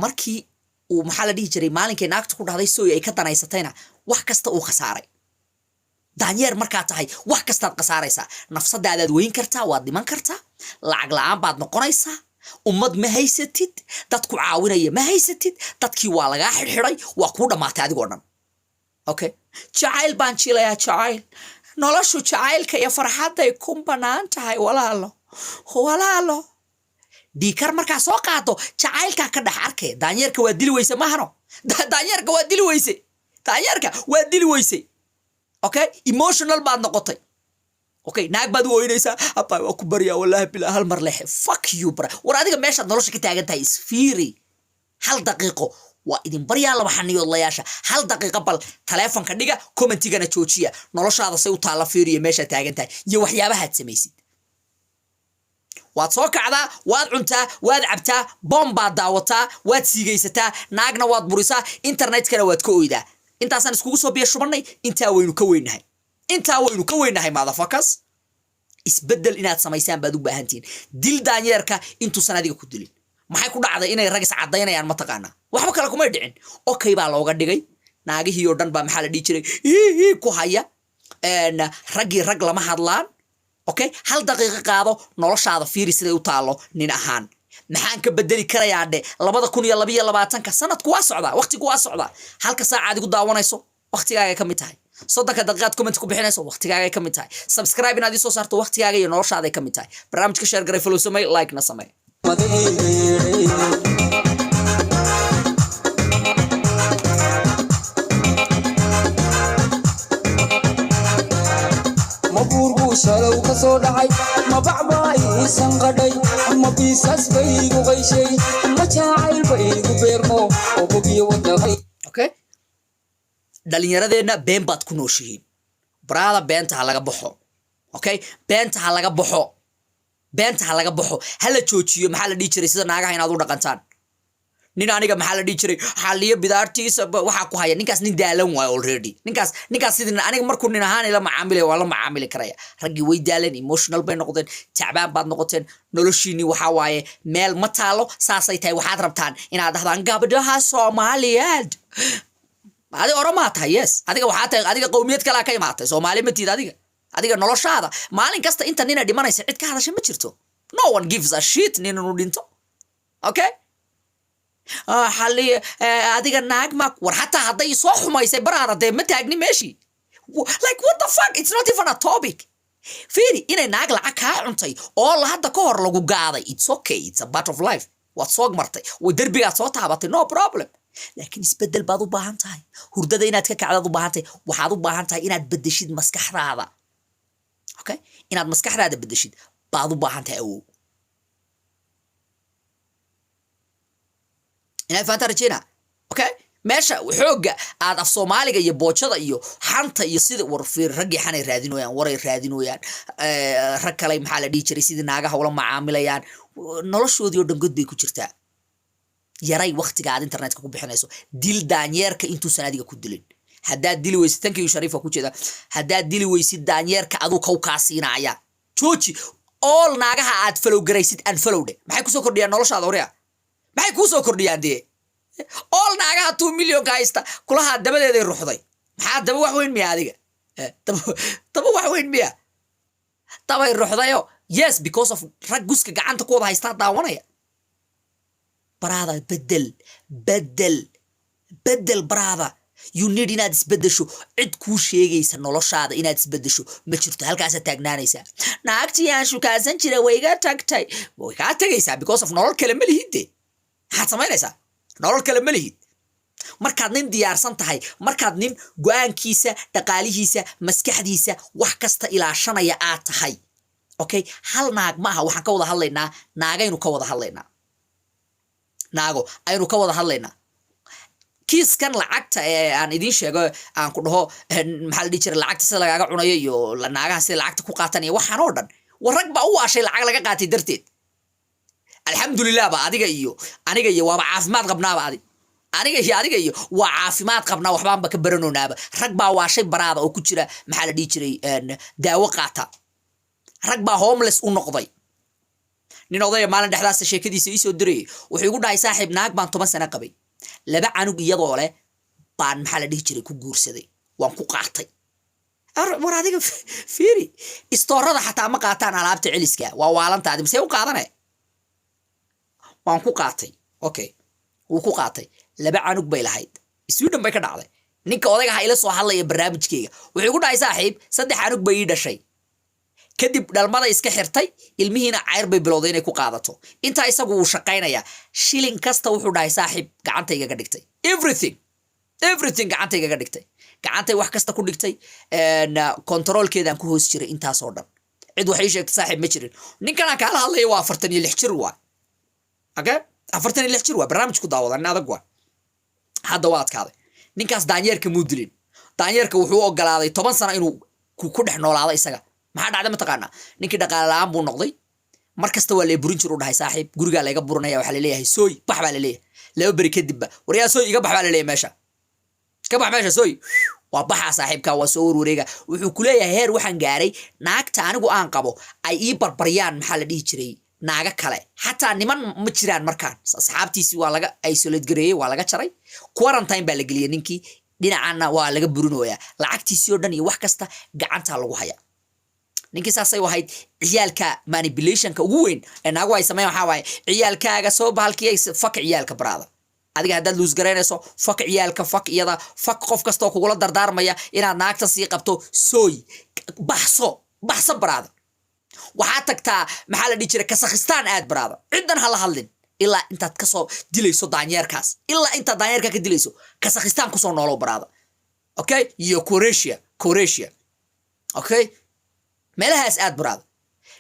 Markii uu, maxaa la dhihi jiray, maalinkay naagta ku dhahday sooy ay ka danaysatayna, wax kasta uu khasaaray. Daanyeer markaa tahay, wax kastaad khasaaraysaa. Nafsadaadaad weyn kartaa, waad dhiman kartaa, lacag la-aan baad noqonaysaa, ummad ma haysatid, dadku caawinaya ma haysatid, dadkii waa lagaa xidhxidhay, waa kuu dhammaatay adigoo dhan. Okay, jacayl baan jilayaa, jacayl, noloshu jacaylka iyo farxadday ku bannaan tahay. Walaalo, walaalo, dhiikar markaa soo qaado, jacaylkaa ka dhex arkay. Daanyeerka waa dili weyse mahano? Daanyeerka waa dili weyse, daanyeerka waa dili weyse. Okay, emotional baad noqotay. Okay, naag baad u ooynaysaa. "Abaa, waa ku baryaa, wallahi bilaa, hal mar lexe." Fuck you, bra. War adiga meeshaad nolosha ka taagan tahay isfiiri. Hal daqiiqo waa idin baryaa, laba xaniyoodlayaasha, hal daqiiqo bal taleefonka dhiga, commentigana joojiya. Noloshaada say u taalla fiiriya, meeshaad taagan tahay iyo waxyaabahaad samaysid. Waad soo kacdaa, waad cuntaa, waad cabtaa, porn baad daawataa, waad siigaysataa, naagna waad burisaa, internetkana waad ka oydaa. Intaasaan iskugu soo biyo shubannay. Intaa waynu ka weynahay, intaa waynu ka weynahay. Motherfuckers, isbeddel inaad samaysaan baad u baahantihiin. Dil daanyeerka intuusan adiga ku dilin. Maxay ku dhacday inay rag is caddaynayaan? Mataqaanaa, waxba kale kumay dhicin. Okay baa looga dhigay. Naagihii oo dhan baa, maxaa la dhihi jiray, ii ku haya. Raggii rag lama hadlaan. Okay, hal daqiiqo qaado, noloshaada fiiri siday u taallo. Nin ahaan maxaan ka bedeli karayaa dhe 2022-ka? Sanadku waa socdaa, waqtigu waa socdaa. Halka saacaad igu daawanayso waqtigaagay ka mid tahay. 30-ka daqiiqaad comment ku bixinayso waqtigaagay ka mid tahay. Subscribe inaad ii soo saarto waqtigaaga iyo noloshaaday ka mid tahay. Barnaamijka share garay, follow samey, like na samey. Madayga yeedhay. Ma buur buu shalow ka soo dhacay? Ma bac baa iisan qadhay? Ma biisas bay igu qayshay? Ma jaacayl bay igu beermo oo bogiyo wadnaqay? Okay, dhalinyaradeenna, been baad ku nooshihiin. Baraada, beenta ha laga baxo. Okay, beenta ha laga baxo, beenta ha laga baxo, ha la joojiyo. Maxaa la dhihi jiray, sida naagaha inaad u dhaqantaan. Nin aniga, maxaa la dhihi jiray, xaliyo bidaartiisa waxaa ku haya, ninkaas nin daalan waayo already. Ninkaas sidii aniga markuu nin ahaan ila macaamilaya, waan la macaamili karaya. Raggii way daaleen, emotional bay noqdeen, tacbaan baad noqoteen. Noloshiinii waxaa waaye meel ma taalo. Saasay tahay, waxaad rabtaan inaad dhahdaan gabdhaha Soomaaliyeed. Adiga Oromaa tahay? Yes, adiga waxaa tahay, adiga qowmiyad kalaa ka imaatay, Soomaali ma tiid. Adiga noloshaada maalin kasta inta nina dhimanaysa, cid ka hadasha ma jirto. No one gives a shit nin inuu dhinto. Okay, xaliye, adiga naag ma war xataa hadday soo xumaysay baraada, dee ma taagni meeshii. Like, what the fuck? It's not even a topic. Fiiri, inay naag lacag kaa cuntay oo la hadda ka hor lagu gaaday, it's okay, it's a part of life. Waad soo martay, wa derbigaad soo taabatay, no problem. Laakiin isbeddel baad u baahan tahay. Hurdada inaad ka kacdaad u baahan tahay. Waxaad u baahan tahay inaad beddeshid maskaxdaada. Okay, inaad maskaxdaada beddeshid baad u baahan tahay. Awow, inaad fahantaa rajeyna. Okay, meesha xoogga aad af Soomaaliga iyo boojada iyo xanta iyo sida war fiir, raggii xanay raadinoyaan, waray raadinoyaan, rag kale, maxaa la dhihi jiray, sidii naagaha ula macaamilayaan. Noloshoodii oo dhan god bay ku jirtaa. Yaray waktiga aad internetka ku bixinayso. Dil daanyeerka intuusan adiga ku dilin. Haddaad dili weysid, thank you Shariifa ku jeeda, haddaad dili weysid daanyeerka, aduu kaw kaa siinaya. Jooji all naagaha aad follow garaysid, unfollow dhe. Maxay kusoo kordhiyaan noloshaada? Horea, maxay kuu soo kordhiyaan dee? All naagaha 2 millionka haysta kulahaa dabadeeday ruxday. Maxaa daba wax weyn miya adiga? Daba wax weyn miya? Dabay ruxdayo. Yes, because of rag guska gacanta ku wada haystaa daawanaya. Brother, bedel, bedel, bedel. Brother, you need inaad isbedesho. Cid kuu sheegaysa noloshaada inaad isbedesho ma jirto. Halkaasaad taagnaanaysaa. "Naagtii aan shukaasan jira way iga tagtay." Way kaa tegaysaa because of nolol kale ma lihid. De maxaad samaynaysaa? Nolol kale ma lihid. Markaad nin diyaarsan tahay, markaad nin go-aankiisa, dhaqaalihiisa, maskaxdiisa, wax kasta ilaashanaya aad tahay. Okay, hal naag ma aha waxaan ka wada hadlaynaa. Naagaynu ka wada hadlaynaa, naago aynu ka wada hadlaynaa. Kiiskan lacagta ee aan idiin sheego, aan ku dhaho, maxaa la dhihi jiray, lacagta sida lagaaga cunayo iyo naagaha sida lacagta ku qaatan iyo waxaan oo dhan. War rag baa u waashay lacag laga qaatay darteed. Alxamdulilah ba adiga iyo aniga iyo waaba caafimaad qabnaaba. Adi aniga iyo adiga iyo waa caafimaad qabnaa, waxbaanba ka baranoonaaba. Rag baa waashay, baraada, oo ku jira, maxaa la dhihi jiray, daawo qaata. Rag baa homeless u noqday. Nin odaya maalin dhexdaasa sheekadiisa iisoo dirayay. Wuxuu igu dhahay, "Saaxiib, naag baan 10 sano qabay, laba canug iyadoo leh baan, maxaa la dhihi jiray, ku guursaday, waan ku qaatay." War adiga fiiri, istoorada xataa ma qaataan alaabta celiska. Waa waalantaadi masee u qaadane? "Waan ku qaatay." Okay, wuu ku qaatay, laba canug bay lahayd. Sweden bay ka dhacday. Ninka odayga ha ila soo hadlaya barnaamijkeyga wuxuu igu dhahay, "Saaxiib, saddex canug bay ii dhashay. Kadib dhalmada iska xirtay, ilmihiina cayr bay bilowday inay ku qaadato. Intaa isagu wuu shaqaynayaa. Shilin kasta," wuxuu dhahay, "saaxiib, gacantaygaga dhigtay. Everything, everything gacantaygaga dhigtay, gacantay wax kasta ku dhigtay. Control-keedaan ku hoos jiray intaasoo dhan. Cid waxay ii sheegtay, saaxiib, ma jirin." Ninkan aan kaala hadlaya waa 46 jir waa. Okay, 46 jir waa, barnaamij ku daawada, nin adag waa. Hadda waa adkaaday ninkaas. Daanyeerka muu dilin. Daanyeerka wuxuu u ogolaaday 10 sano inuu ku dhex noolaado isaga. Maxaa dhacday mataqaanaa? Ninkii dhaqaale la-aan buu noqday. Mar kasta waa la burin jir, u dhahay, "Saaxiib, gurigaa layga burinaya. Waxaa laleeyahay, sooy bax baa laleeyahay. 2 beri kadibba, waryaa sooy, iga bax baa laleeyahay, meesha ka bax, meesha sooy." Waa baxaa saaxiibka, waa soo warwareega. Wuxuu ku leeyahay, "Heer waxaan gaaray naagta anigu aan qabo ay ii barbaryaan, maxaa la dhihi jiray, naaga kale. Xataa niman ma jiraan markaan. Asxaabtiisi waa laga isolate gareeyey, waa laga jaray, quarantine baa la geliyey ninkii. Dhinacanna waa laga burinoyaa, lacagtiisii oo dhan iyo wax kasta gacantaa lagu haya ninkii. Saasay u ahayd. Ciyaalka manipulationka ugu weyn ee naagu ay sameeyaan waxaa waaye ciyaalkaaga soo bahalkii. Fuck ciyaalka, brother. Adiga haddaad lose garaynayso, fuck ciyaalka, fuck iyada, fuck qof kastoo kugula dardaarmaya inaad naagta sii qabto. Sooy baxso, baxso, brother. Waxaad tagtaa, maxaa la dhihi jiray, Kasakhistaan aad, brother. Ciddan ha la hadlin ilaa intaad kasoo dilayso daanyeerkaas. Ilaa intaad daanyeerkaa ka dilayso, Kasakhistaan kusoo noolow, brother. Okay, iyo Croatia, Croatia, okay, meelahaas aad, brother.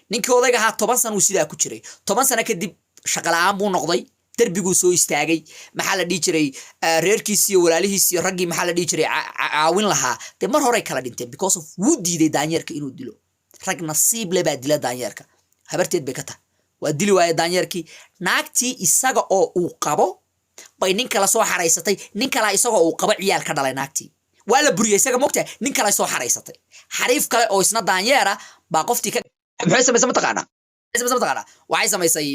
Ninkii odayga ahaa 10 sana uu sidaa ku jiray. 10 sano kadib shaqa la-aan buu noqday, derbiguu soo istaagay. Maxaa la dhihi jiray, reerkiisi iyo walaalihiis iyo raggii, maxaa la dhihi jiray, caawin lahaa dee mar horey kala dhinteen, because of wuu diiday daanyeerka inuu dilo. Rag nasiib le baa dila daanyeerka, habarteed bay ka tahay. Waa dili waaye daanyeerkii. Naagtii isaga oo uu qabo bay nin kala soo xaraysatay. Nin kala isagoo uu qabo ciyaal ka dhalay. Naagtii waa la buriyay isaga, mogtahay? Nin kale soo xaraysatay, xariif kale oo isna daanyeera baa qoftii ka. Maxay samaysay mataqaanaa? Maxay samaysay mataqaanaa? Waxay samaysay,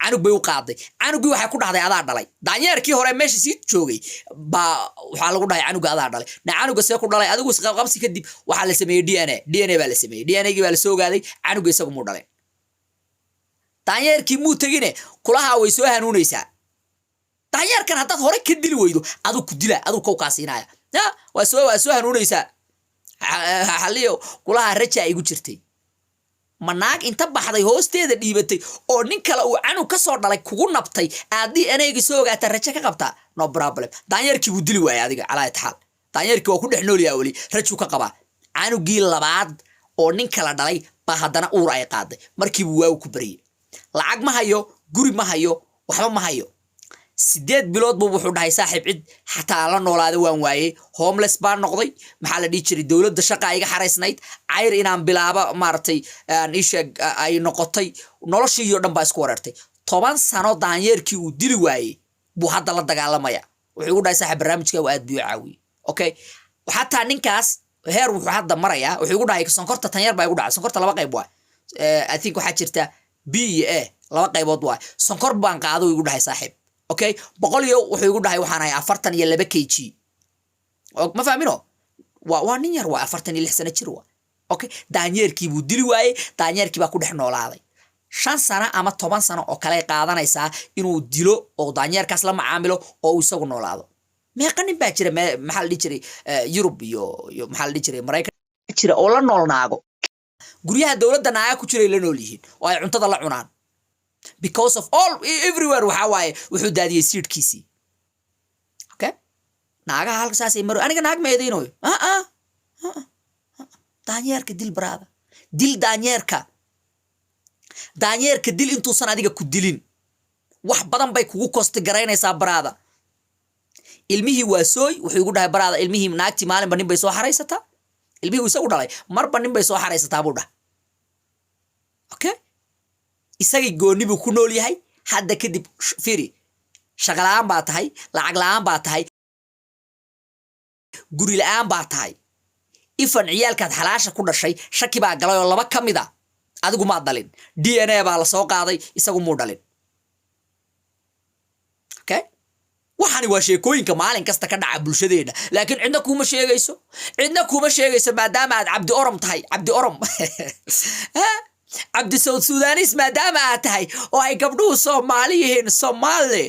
canug bay u qaaday. Canugii waxay ku dhahday, "Adaa dhalay." Daanyeerkii hore meesha sii joogay baa waxaa lagu dhahay, "Canuga adaa dhalay." Na canuga see ku dhalay adigu? Isqabqabsi kadib waxaa la sameeyey DNA. DNA baa la sameeyey. DNA gii baa la soo ogaaday canuga isagu muu dhalay. Daanyeerkii muu tegine, kulahaa way soo hanuunaysaa. Daanyeerkan haddaad hore ka dili weydo, aduu ku dila, aduu kow kaa siinaya. Ya, waa soo hanuunaysaa. Xaliyo kulaha raja igu jirtay. Ma naag inta baxday hoosteeda dhiibatay oo nin kale uu canug ka soo dhalay kugu nabtay aad DNA-gi soo ogaataa rajo ka qabtaa? No problem. Daanyeerkii buu dili waayay adiga. Calaa itaxaal, daanyeerkii waa ku dhex noolyaha, weli rajuu ka qabaa. Canugii labaad oo nin kala dhalay baa haddana uur ay qaaday. Markiibuu waagu ku baryay. Lacag ma hayo, guri ma hayo, waxba ma hayo. 8 bilood buu wuxuu dhahay, "Saaxiib, cid xataa aan la noolaada waan waayey. Homeless baan noqday. Maxaa la dhihi jiray, dowladda shaqa iga xaraysnayd, cayr inaan bilaabo, maaragtay, aan ii sheeg ay noqotay. Noloshii oo dhan baa isku wareertay." 10 sano daanyeerkii uu dili waayey buu hadda la dagaalamaya. Wuxuu igu dhahay, "Saaxiib, barnaamijka waa aad buu i caawiyey." Okay, xataa ninkaas heer wuxuu hadda marayaa. Wuxuu igu dhahay, "Sonkorta tanyar baa igu dhacay. Sonkorta laba qayb waay. I think waxaa jirta B iyo A, laba qaybood waay. Sonkor baan qaado," igu dhahay, "saaxiib." Okay, boqol iyo wuxuu igu dhahay, "waxaan ahay 42 kg." Ma fahmino? Waa nin yar, waa 46 sano jir waa. Okay, daanyeerkii buu dili waayey. Daanyeerkii baa ku dhex noolaaday. 5 sano ama 10 sano oo kale qaadanaysaa inuu dilo oo daanyeerkaas la macaamilo oo uu isagu noolaado. Meeqa nin baa jira maxaa la dhihi jiray, Yurub iyo maxaa la dhihi jiray, Maraykan jira oo la nool naago? Guryaha dowladda naaga ku jiray la nool yihiin oo ay cuntada la cunaan, because of all everywhere waxaa waaye wuxuu daadiyey seedkiisii. Okay, naagaha halka saasay maro. Aniga naag ma eedeynayo. Ah, daanyeerka dil, brother. Dil daanyeerka, daanyeerka dil intuusan adiga ku dilin. Wax badan bay kugu cost garaynaysaa, brother. Ilmihii waa sooy. Wuxuu igu dhahay, "Brother, ilmihii naagtii maalinba nin bay soo xaraysataa. Ilmihii uu isagu dhalay marba nin bay soo xaraysataa," buu dhahay. Okay, isagii gooni buu ku nool yahay hadda kadib. Fiiri, shaqa la'aan baa tahay, lacag la'aan baa tahay, guri la'aan baa tahay. Ifan ciyaalkaad xalaasha ku dhashay shaki baa galay oo laba ka mid a Adigu maad dhalin. DNA baa la soo qaaday, isagu muu dhalin. Okay, waxani waa sheekooyinka maalin kasta ka dhaca bulshadeena, laakiin cidna kuma sheegayso, cidna kuma sheegayso, maadaama aad Cabdi Orom tahay, Cabdi Orom, Cabdi South Sudanese, maadaama aad tahay oo ay gabdhuhu Soomaali yihiin, Soomaali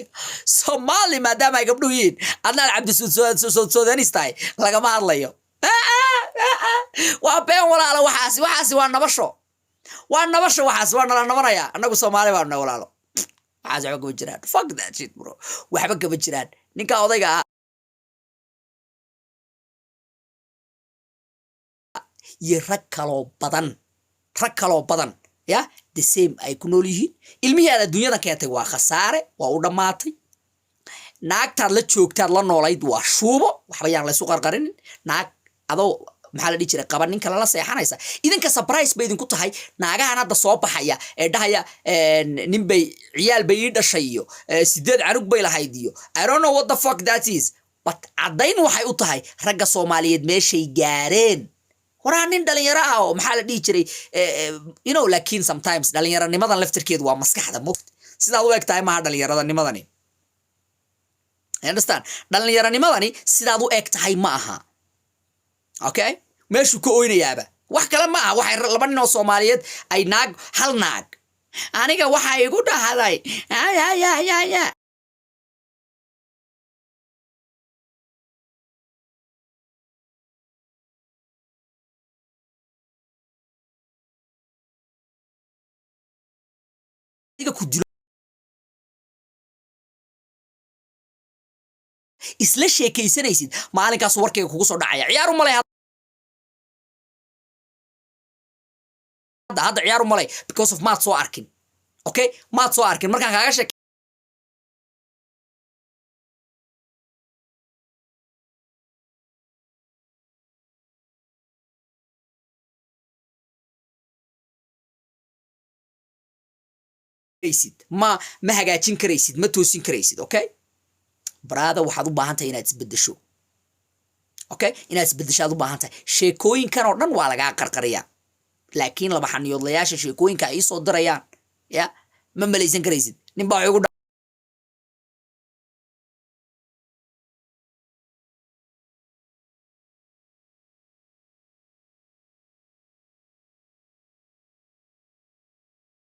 Soomaali maadaama ay gabdhuhu yihiin, adna aad Cabdi South Sudanese tahay, lagama hadlayo. Waa been, walaalo. Waxaasi waa nabasho, waa nabasho. Waxaas waa nala nabanaya. Annagu Soomaali baanu nahay, walaalo. Waxaas waxba kama jiraan. Fuck that shit, bro. Waxba kama jiraan. Ninka odayga ah iyo rag kaloo badan, rag kaloo badan ya the same ay ku nool yihiin. Ilmihii aad adduunyada keentay waa khasaare, waa u dhammaatay. Naagtaad la joogtaad la noolayd waa shuubo. Waxba yaan laysu qarqarinin. Naag adoo, maxaa la dhihi jiray, qaba nin kale la seexanaysa, idinka surprise bay idinku tahay. Naagahan hadda soo baxaya ee dhahaya nin bay ciyaal bay ii dhashay iyo sideed canug bay lahayd iyo I don't know what the fuck that is, but caddayn waxay u tahay ragga Soomaaliyeed meeshay gaareen. Horaa nin dhalinyaro ah oo, maxaa la dhihi jiray, laakiin sometimes dhalinyaronnimadan laftirkeedu waa maskaxda mogt. Sidaad u eg tahay maaha dhalinyaranimadani. You understand? Dhallinyaronimadani sidaad u eg tahay ma aha. Okay, meeshuu ka oynayaaba wax kale ma aha. Waxay laba nin oo Soomaaliyeed ay naag, hal naag, aniga waxa igu dhahday ya. Adiga ku dilo isla sheekaysanaysid, maalinkaas warkayga kugu soo dhacaya. Ciyaar u malay hadda, ciyaar u malay, because of maad soo arkin. Okay, maad soo arkin markaan kaaga sheek ma hagaajin karaysid, ma toosin karaysid. Okay brother, waxaad u baahan tahay inaad isbedesho. Okay, inaad isbedesho aad u baahan tahay. Sheekooyinkan oo dhan waa lagaa qarqariyaa, laakiin laba xaniyoodlayaasha sheekooyinka ay soo dirayaan ya ma malaysan karaysid. Nin baa wuxuu igu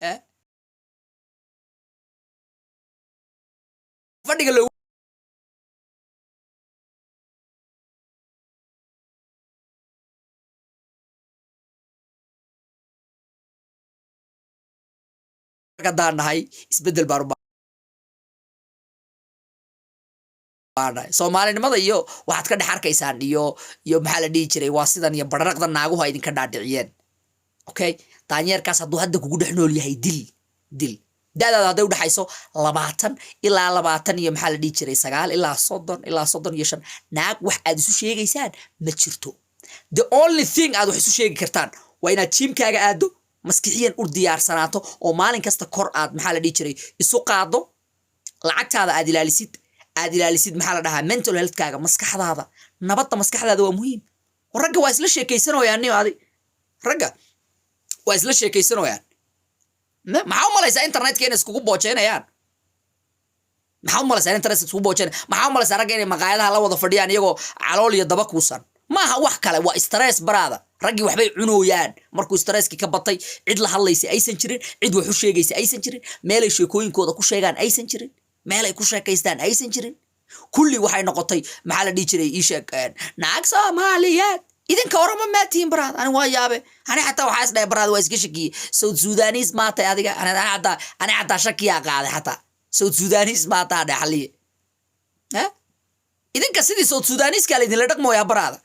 Eh? Fadhiga loogu haddaan nahay isbeddel baan u baahanahay. Soomaalinimada iyo waxaad ka dhex arkaysaan iyo, maxaa la dhihi jiray, waa sidan iyo bararaqda naaguhu ay idinka dhaadhiciyeen. Okay, daanyeerkaas hadduu hadda kugu dhex nool yahay, dil, dil. Da'daada hadday udhexayso 20 ilaa 20 iyo, maxaa la dhihi jiray, 9 ilaa 30 ilaa 35, naag wax aad isu sheegaysaan ma jirto. The only thing aad wax isu sheegi kartaan waa inaad gymkaaga aado, maskixiyan u diyaarsanaato oo maalin kasta kor aad, maxaa la dhihi jiray, isu qaado, lacagtaada aad ilaalisid, aad ilaalisid, maxaa la dhahaa, mental healthkaaga, maskaxdaada, nabadda maskaxdaada waa muhiim. Ragga waa isla sheekaysanooyaan niyo adi, ragga waa isla sheekaysanooyaan. Maxaa u malaysaa internetka inay iskugu boojeynayaan? Maxaa u malaysaa in internetka iskugu boojeynayaan? Maxaa u malaysaa ragga inay maqaayadaha la wada fadhiyaan iyagoo calool iyo daba kuusan? Maaha wax kale, waa stress, brother. Raggii waxbay cunooyaan markuu stresskii ka batay. Cid la hadlaysa aysan jirin, cid wax u sheegaysa aysan jirin, meelay sheekooyinkooda ku sheegaan aysan jirin, meelay ku sheekaystaan aysan jirin. Kulli waxay noqotay, maxaa la dhihi jiray, ii sheeg, naag Soomaaliyeed. Idinka Oroma maa tihiin, brother? Ani waa yaabe. Ani xataa waxaa is dhahay, brother, waa iska shakiyey, South Sudanese maa tahay adiga? Ani xataa shakiyaa qaaday, xataa South Sudanese maa taha dhexliye. Eh? Idinka sidii South Sudaneska la idinla dhaqmooyaa, brother.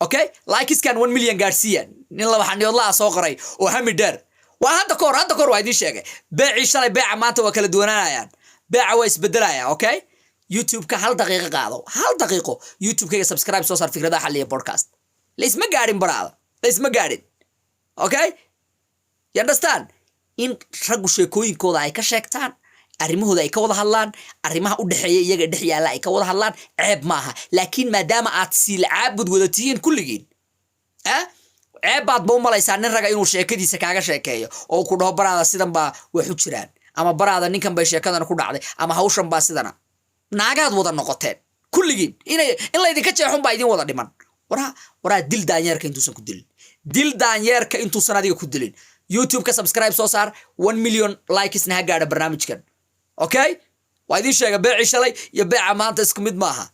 Okay, likeskan 1 million gaadhsiiya. Nin laba xaniyoodlaha soo qoray oo hami dheer waa. Hadda kahor waa idiin sheegay, beecii shalay, beeca maanta waa kala duwanaanayaan, beeca waa isbedelayaan. Okay, YouTube-ka hal daqiiqo qaado, hal daqiiqo YouTube-kayga subscribe soo saar, Fikradaha Xalliya Podcast. Laisma gaadhin, brother, laisma gaadhin. Okay, you understand? In raggu sheekooyinkooda ay ka sheegtaan, arrimahooda ay ka wada hadlaan, arrimaha u dhexeeya iyaga dhex yaalla ay ka wada hadlaan, ceeb maaha. Laakiin maadaama aad siil caabud wada tihiin kulligiin, eh? Ceeb baad ba u malaysaa nin raga inuu sheekadiisa kaaga sheekeeyo oo ku dhaho, "Brother, sidan baa wax u jiraan," ama, "Brother, ninkan bay sheekadan ku dhacday," ama, "Hawshan baa sidana." Naagaad wada noqoteen kulligiin. Inay in laydinka jeexun baa idin wada dhiman. Waraa, waraa, dil daanyeerka intuusan ku dilin, dil daanyeerka intuusan adiga ku dilin. YouTube ka subscribe soo saar, 1 million likesna ha gaadha barnaamijkan. Okay, waa idiin sheega, beecii shalay iyo beeca maanta isku mid maaha.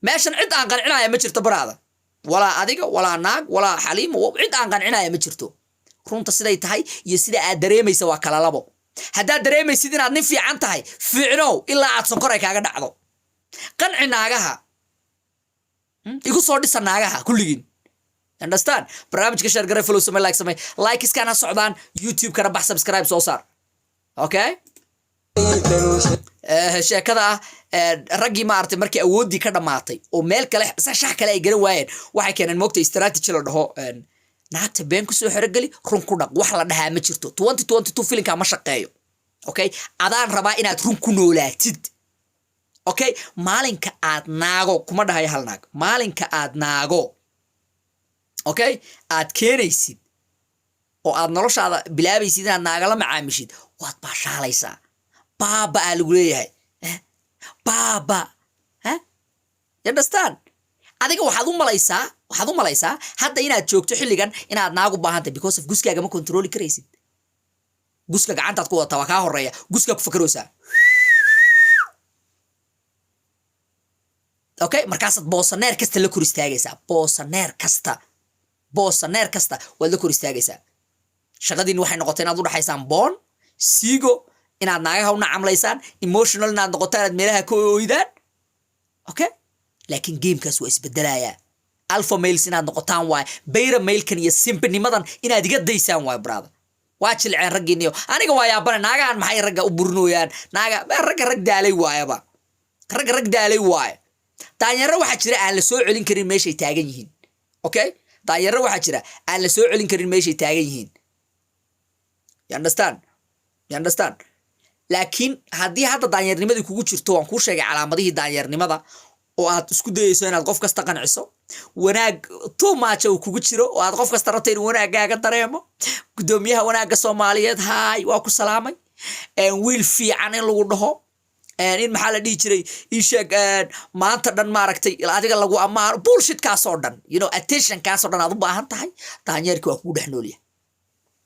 Meeshan cid aan qancinaya ma jirto, brother, walaa adiga, walaa naag, walaa Xaliimo. Cid aan qancinaya ma jirto. Runta siday tahay iyo sida aad dareemaysa waa kala labo. Haddaad dareemaysid inaad nin fiican tahay, fiicnow ilaa aad sonkor ay kaaga dhacdo. Qanci naagaha. Igu soo dhisa naagaha kulligiin. Understand? Barnaamijka share garee, follow samey, like samey, likeskan ha socdaan. YouTube-kana bax, subscribe soo saar. Okay. Sheekada ah, raggii maaragtay, markii awooddii ka dhammaatay oo meel kale shax kale ay garan waayeen, waxay keeneen, moogta, strategy la dhaho "naagta been kusoo xerogeli, run ku dhaq." Wax la dhahaa ma jirto. 2022 filinkaa ma shaqeeyo. Okay, adaan rabaa inaad run ku noolaatid. Okay, maalinka aad naago, kuma dhahayo hal naag, maalinka aad naago, okay, aad keenaysid oo aad noloshaada bilaabaysid inaad naagala macaamishid, waad baashaalaysaa. Baaba aa lagu leeyahay. Baaba. You understand? Adiga waxaad u malaysaa hadda inaad joogto xilligan inaad naag u baahantahay, because of guskaaga ma controli karaysid. Guska gacantaad ku wadataa waa kaa horeeya, guskaa ku fakaroosaa. Okay, markaasaad boosaneer kasta la kor istaagaysaa. Boosaneer kasta, boosaneer kasta waad la kor istaagaysaa. Shaqadiin waxay noqotay inaad u dhaxaysaan boon siigo, inaad naagaha u nacamlaysaan, emotional inaad noqotaan, inaad meelaha ka ooydaan. Okay, laakiin gamekaas waa isbedelayaa. Alpha males inaad noqotaan waay. Beta malekan iyo simpinimadan inaad iga daysaan waay, brother. Waa jilceen raggiiniyo. Aniga waa yaabane, naagahan maxay ragga u burinooyaan? Naaga ragga rag daalay waayaba, ragga rag daalay waaye. Daanyaro waxaa jira aan la soo celin karin meeshay taagan yihiin. Okay, daanyaro waxaa jira aan la soo celin karin meeshay taagan yihiin. You understand? You understand? Laakiin haddii hadda daanyeernimadii kugu jirto, waan kuu sheegay calaamadihii daanyeernimada, oo aad isku dayeyso inaad qof kasta qanciso, wanaag too much uu kugu jiro, oo aad qof kasta rabta inuu wanaaggaaga dareemo, guddoomiyaha wanaagga Soomaaliyeed, haay, waa ku salaamay, wiil fiican in lagu dhaho, in maxaa la dhihi jiray, ii sheeg, maanta dhan maaragtay adiga lagu ammaano, bullshitkaasoo dhan, attentionkaasoo dhan aad u baahan tahay, daanyeerkii waa kugu dhex noolyahay.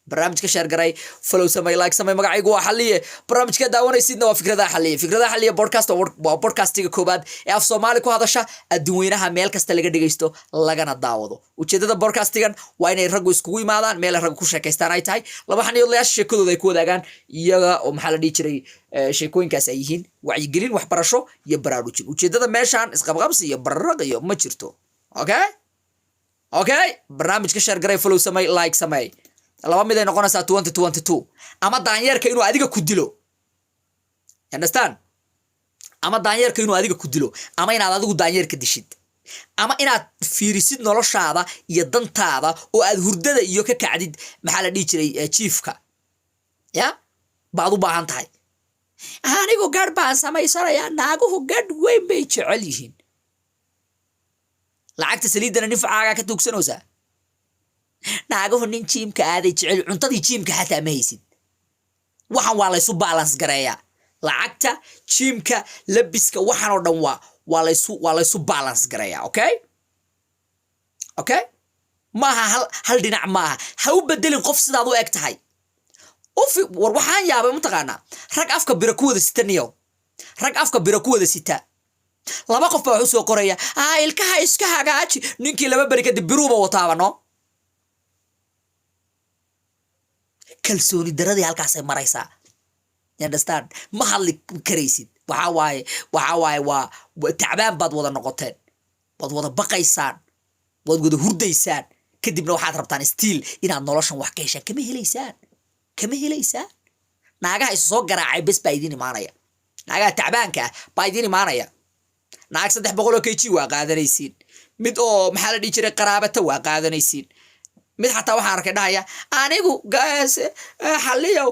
Barnaamijka share garay, follow samay, like samay. Magacaygu waa Xaliye. Barnaamijka daawanaysidna waa Fikradaha Xaliye. Fikradaha Xaliye podcast waa podcastiga koobaad ee af Soomaali ku hadasha adduunweynaha, meel kasta laga dhegeysto lagana daawado. Ujeedada podcastigan waa inay raggu iskugu imaadaan meel ay raggu ku sheekaystaan, ay tahay laba xaniyoodlayaasha sheekadooda ay ku wadaagaan, iyaga oo maxaa la dhihi jiray, sheekooyinkaas ay yihiin wacyigelin, waxbarasho iyo baraarujin. Ujeedada meeshaan isqabqabsi iyo bararaq iyo ma jirto. Okay, barnaamijka share garay, follow samay, like samay. Laba mid ay noqonaysaa 2022: ama daanyeerka inuu adiga ku dilo, understand, ama daanyeerka inuu adiga ku dilo, ama inaad adigu daanyeerka dishid, ama inaad fiirisid noloshaada iyo dantaada oo aad hurdada iyo ka kacdid, maxaa la dhihi jiray, jiifka ya baad u baahan tahay. "Anigu garh baan samaysanayaa." Naaguhu gadh weyn bay jecel yihiin. Lacagta saliiddana nin facaagaa ka tuugsanaysaa. Naaguhu nin gymka aaday jecel. Cuntadii gymka xataa ma haysid. Waxan waa laysu balance gareeyaa. Lacagta gymka, labiska, waxan oo dhan waa laysu balance gareeyaa. Okay, maaha hal hal dhinac maaha. Ha u bedelin qof sidaad u eg tahay. Ufi war, waxaan yaabay, mataqaanaa, rag afka bira ku wada sita niyow, rag afka bira ku wada sita. Laba qof baa wax u soo qoraya, "Aa, ilkaha iska hagaaji." Ninkii 2 beri kadib biruuba wataaba. No, kalsooni daradii halkaasay maraysaa. You understand? Ma hadli karaysid. Waxaa waaye waa tacbaan baad wada noqoteen, waad wada baqaysaan, waad wada hurdaysaan. Kadibna waxaad rabtaan still inaad noloshan wax ka heshaan. Kama helaysaan, kama helaysaan. Naagaha isu soo garaacay bes baa idiin imaanaya. Naagaha tacbaanka ah baa idiin imaanaya. Naag 300 oo kg waa qaadanaysiin. Mid oo maxaa la dhihi jiray, qaraabata waa qaadanaysiin. Mid xataa waxaan arkay dhahaya, "Anigu Xaliyow,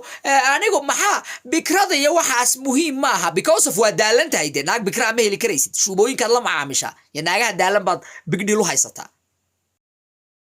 anigu maxaa bikrada iyo waxaas muhiim maaha," because of waa daalan tahay. Dee naag bikraa ma heli karaysid. Shuubooyinkaad la macaamishaa iyo naagaha daalan baad big deal u haysataa.